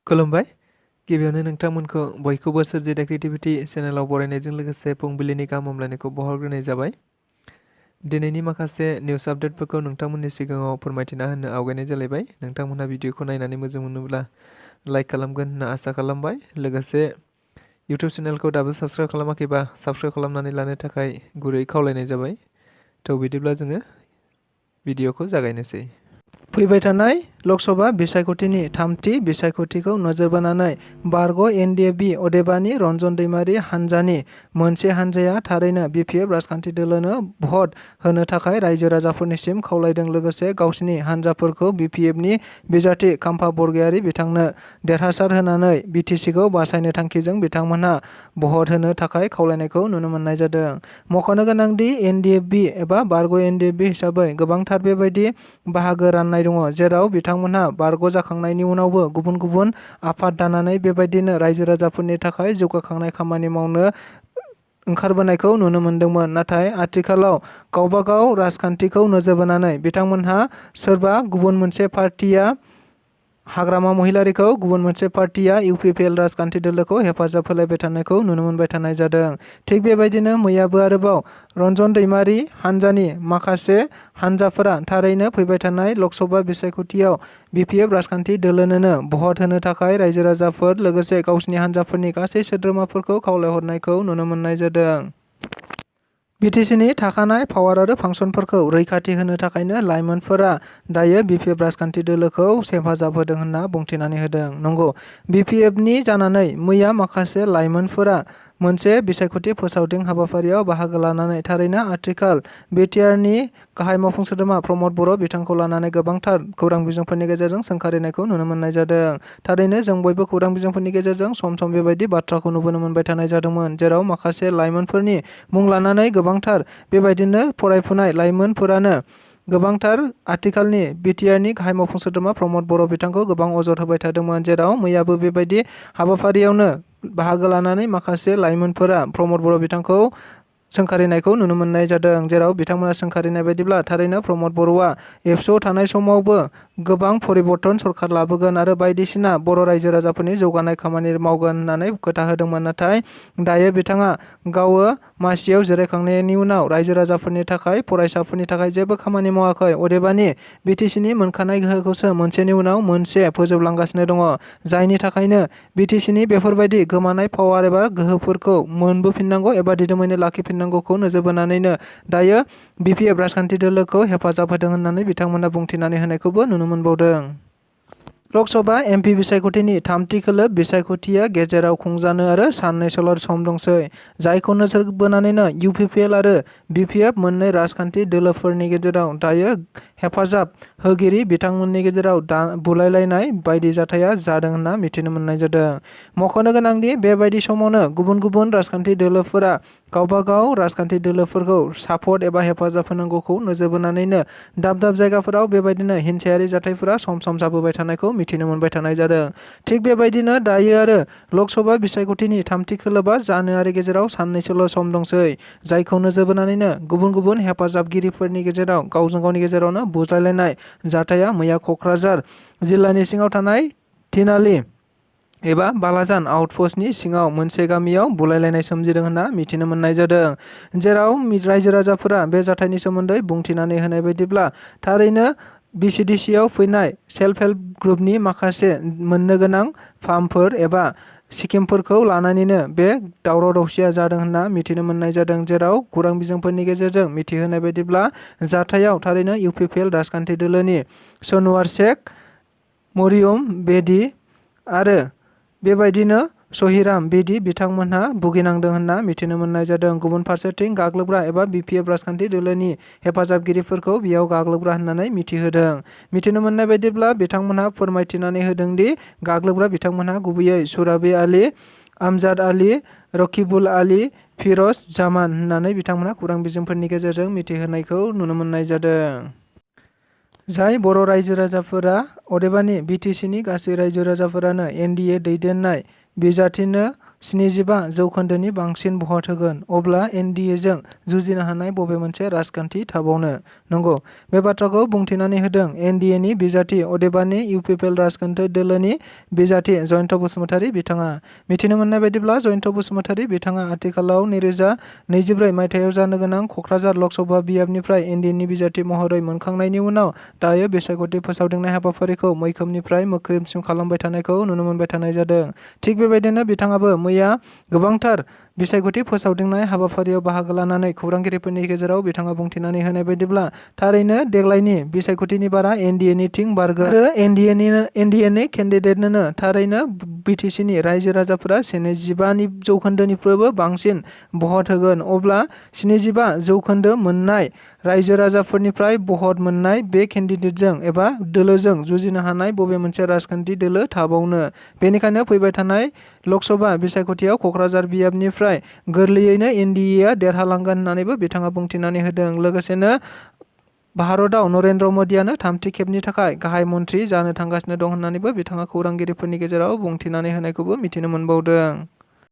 खुलुमबाय। गिबियावनो नोंथांमोनखौ बयखौबो सोरजिदा क्रिएटिभिटी चेनेलाव बरायनायजों लोगोसे फुंबिलिनि गाहाम हामलायनायखौ बावहरग्रोनाय जाबाय। दिनैनि माखासे निउस आपडेटफोरखौ नोंथांमोननि सिगाङाव फोरमायथिना होनो आवगायनाय जालायबाय। नोंथांमोनहा भिडिअखौ नायनानै मोजां मोनोब्ला लाइक खालामगोन होनना आसा खालामबाय। लोगोसे इउटिउब चेनेलखौ दाबो साबस्क्राइब खालामाखैबा साबस्क्राइब खालामनानै लानो थाखाय गुरै खावलायनाय जाबाय। थ' बिदिब्ला जोङो भिडिअखौ जागायनोसै। फैबाय थानाय लकसभा बिसायख'थिनि थामथि बिसायख'थिखौ नोजोर बोनानै बारग' एनडिएफबि अदेबानि रन्जन दैमारि हान्जानि मोनसे हान्जाया थारैनो बिपिएफ राजखान्थि दोलोनो भट होनो थाखाय रायजो राजाफोरनिसिम खावलायदों। लोगोसे गावसिनि हान्जाफोरखौ बिपिएफनि बिजाथि खाम्फा बरगयारि बिथांनो देरहासार होनानै बिटिसिखौ बासायनो थांखिजों बिथांमोनहा भट होनो थाखाय खावलायनायखौ नुनो मोननाय जादों। मख'नो गोनांदि एनडिएफबि एबा बारग' एनडिएफबि हिसाबै गोबांथार बेबायदि बाहागो राननाय दङ, जेराव बिथांमोनहा बारग' जाखांनायनि उनावबो गुबुन गुबुन आफाद दानानै बेबायदिनो रायजो राजाफोरनि थाखाय जौगाखांनाय खामानि मावनो ओंखारबोनायखौ नुनो मोनदोंमोन। नाथाय आथिखालाव गावबागाव राजखान्थिखौ नोजोर बोनानै बिथांमोनहा सोरबा गुबुन मोनसे पार्टिया हाग्रामा महिलारिखौ, गुबुन मोनसे पार्टिया इउपिपिएल राजखान्थि दोलोखौ हेफाजाब होलायबाय थानायखौ नुनो मोनबाय थानाय जादों। थिग बेबायदिनो मैयाबो आरोबाव रन्जन दैमारि हान्जानि माखासे हान्जाफोरा थारैनो फैबाय थानाय लकसभा बिसायख'थियाव बिपिएफ राजखान्थि दोलोनोनो भट होनो थाखाय रायजो राजाफोर लोगोसे गावसिनि हान्जाफोरनि गासै सोद्रोमाफोरखौ खावलायहरनायखौ नुनो मोननाय जादों। बिटिसिनि थाखानाय पावार आरो फांसनफोरखौ रैखाथि होनो थाखायनो लाइमोनफोरा दायो बिपिएफ राजखान्थि दोलोखौ हेफाजाब होदों होनना बुंथिनानै होदों। नंगौ, बिपिएफनि जानानै मैया माखासे लाइमोनफोरा मोनसे बिसायख'थि फोसावदिं हाबाफारियाव बाहागो लानानै थारैनो आथिखाल बिटिआरनि गाहाय मावफुं सोद्रोमा प्रमद बर' बिथांखौ लानानै गोबांथार खौरां बिजोंफोरनि गेजेरजों सोंखारिनायखौ नुनो मोननाय जादों। थारैनो जों बयबो खौरां बिजोंफोरनि गेजेरजों सम सम बेबायदि बाथ्राखौ नुबोनो मोनबाय थानाय जादोंमोन, जेराव माखासे लाइमोनफोरनि मुं लानानै गोबांथार बेबायदिनो फरायफुनाय लाइमोनफोरानो गोबांथार आथिखालनि बिटिआरनि गाहाय मावफुं सोद्रोमा प्रमद बर' बिथांखौ गोबां अजद होबाय थादोंमोन, जेराव मैयाबो बेबायदि हाबाफारियावनो बाहागो लानानै माखासे लाइमोनफोरा प्रमद बर' बिथांखौ सोंखारिनायखौ नुनो मोननाय जादों। जेराव बिथांमोना सोंखारिनाय बायदिब्ला थारैनो प्रमद बर'आ एबसुआव थानाय समावबो गोबां परिबर्तन सरखार लाबोगोन आरो बायदिसिना बर' रायजो राजाफोरनि जौगानाय खामानि मावगोन होननानै खोथा होदोंमोन। नाथाय दायो बिथाङा गावो मासियाव जिरायखांनायनि उनाव रायजो राजाफोरनि थाखाय, फरायसाफोरनि थाखाय जेबो खामानि मावाखै। अदेबानि बिटिसिनि मोनखानाय गोहोखौसो मोनसेनि उनाव मोनसे फोजोबलांगासिनो दङ, जायनि थाखायनो बिटिसिनि बेफोरबायदि गोमानाय पावार एबा गोहोफोरखौ मोनबोफिननांगौ एबा दिदोमैनो लाखिफिननांगौखौ नोजोर बोनानैनो दायो बिपिएफ राजखान्थि दोलोखौ हेफाजाब होदों होननानै बिथांमोना बुंथिनानै होनायखौबो नुनो मोनबावदों। लकसभा एमपि बिसायख'थिनि थामथि खोलोब बिसायख'थिया गेजेराव खुंजानो आरो साननैसोल' सम दंसै, जायखौ नोजोर बोनानैनो इउपिपिएल आरो बिपिएफ मोननै राजखान्थि दोलोफोरनि गेजेराव दायो हेफाजाब होगिरि बिथांमोननि गेजेराव बुलायलायनाय बायदि जाथाया जादों होनना मिथिनो मोननाय जादों। मख'नो गोनांदि बेबायदि समावनो गुबुन गुबुन राजखान्थि दोलोफोरा गावबागाव राजखान्थि दोलोफोरखौ सापर्ट एबा हेफाजाब होनांगौखौ नोजोर बोनानैनो दाब दाब जायगाफोराव बेबायदिनो हिंसायारि जाथायफोरा सम सम जाबोबाय थानायखौ मिथिनो मोनबाय थानाय जादों। थिग बेबायदिनो दायो आरो लकसभा बिसायख'थिनि थामथि खोलोबा जानो आरो गेजेराव साननैसोल' सम दंसै, जायखौ नोजोर बोनानैनो गुबुन गुबुन हेफाजाबगिरिफोरनि गेजेराव गावजों गावनि गेजेरावनो बुज्लायलायनाय जाथाया मैया क'क्राझार जिल्लानि सिङाव थानाय थिनालि एबा बालाजान आउटपस्टनि सिङाव मोनसे गामियाव बुलायलायनाय सोमजिदों होनना मिथिनो मोननाय जादों। जेराव रायजो राजाफोरा बे जाथायनि सोमोन्दै बुंथिनानै होनाय बायदिब्ला थारैनो बिसिडिसिआव फैनाय सेल्फ हेल्प ग्रुपनि माखासे मोननो गोनां फार्मफोर एबा स्किमफोरखौ लानानैनो बे दावराव दावसिया जादों होनना मिथिनो मोननाय जादों। जेराव खौरां बिजोंफोरनि गेजेरजों मिथिहोनाय बायदिब्ला जाथायाव थारैनो इउपिपिएल राजखान्थि दोलोनि सनवार शेख, मरियम बेदी आरो बेबायदिनो सहिराम बेदी बिथांमोनहा भुगिनांदों होनना मिथिनो मोननाय जादों। गुबुन फारसेथिं गाग्लोबग्रा एबा बिपिएफ राजखान्थि दोलोनि हेफाजाबगिरिफोरखौ बेयाव गाग्लोबग्रा होननानै मिथिहोदों। मिथिनो मोननाय बायदिब्ला बिथांमोनहा फोरमायथिनानै होदोंदि गाग्लोबग्रा बिथांमोनहा गुबैयै सुराबी आली, आमजाद आली, रकिबुल आली, फिर'ज जामान होननानै बिथांमोनहा खौरां बिजोंफोरनि गेजेरजों मिथिहोनायखौ नुनो मोननाय जादों। जाय बर' रायजो राजाफोरा अदेबानि बिटिसिनि गासै रायजो राजाफोरानो एनडिए दैदेननाय बिजाथिनो 75% बांसिन भट होगोन, अब्ला एनडिएजों जुजिनो हानाय बबे मोनसे राजखान्थि थाबावनो? नंगौ, बे बाथ्राखौ बुंथिनानै होदों एनडिएनि बिजाथि, अदेबानि इउपिपिएल राजखान्थि दोलोनि बिजाथि जयन्त बसुमतारी बिथाङा। मिथिनो मोननाय बायदिब्ला जयन्त बसुमतारी बिथाङा आथिखालाव 2024 मायथाइयाव जानो गोनां क'क्राझार लकसभा बियाबनिफ्राय एनडिएनि बिजाथि महरै मोनखांनायनि उनाव दायो बिसायख'थि फोसावदिंनाय हाबाफारिखौ मैखोमनिफ्राय मोखोमसिन खालामबाय थानायखौ नुनो मोनबाय थानाय जादों। थिग बेबायदिनो बिथाङाबो मैया गोबांथार बिसायख'थि फोसावदिंनाय हाबाफारियाव बाहागो लानानै खौरांगिरिफोरनि गेजेराव बिथाङा बुंथिनानै होनाय बायदिब्ला थारैनो देग्लायनि बिसायख'थिनि बारा एनडिएनि थिं बारगोन आरो एनडिएनि केन्डिडेटनो थारैनो बिटिसिनि रायजो राजाफोरा 75% बांसिन भट होगोन, अब्ला 75% मोननाय रायजो राजाफोरनिफ्राय भट मोननाय बे केन्डिडेटजों एबा दोलोजों जुजिनो हानाय बबे मोनसे राजखान्थि दोलो थाबावनो? बेनिखायनो फैबाय थानाय लकसभा बिसायख'थियाव क'क्राझार बियाबनिफ्राय गोरलैयैनो एनडिएआ देरहालांगोन होननानैबो बिथाङा बुंथिनानै होदों। लोगोसेनो भारतआव नरेन्द्र मदियानो थामथि खेबनि थाखाय गाहाय मन्थ्रि जानो थांगासिनो दं होननानैबो बिथाङा खौरांगिरिफोरनि गेजेराव बुंथिनानै होनायखौबो मिथिनो मोनबावदों।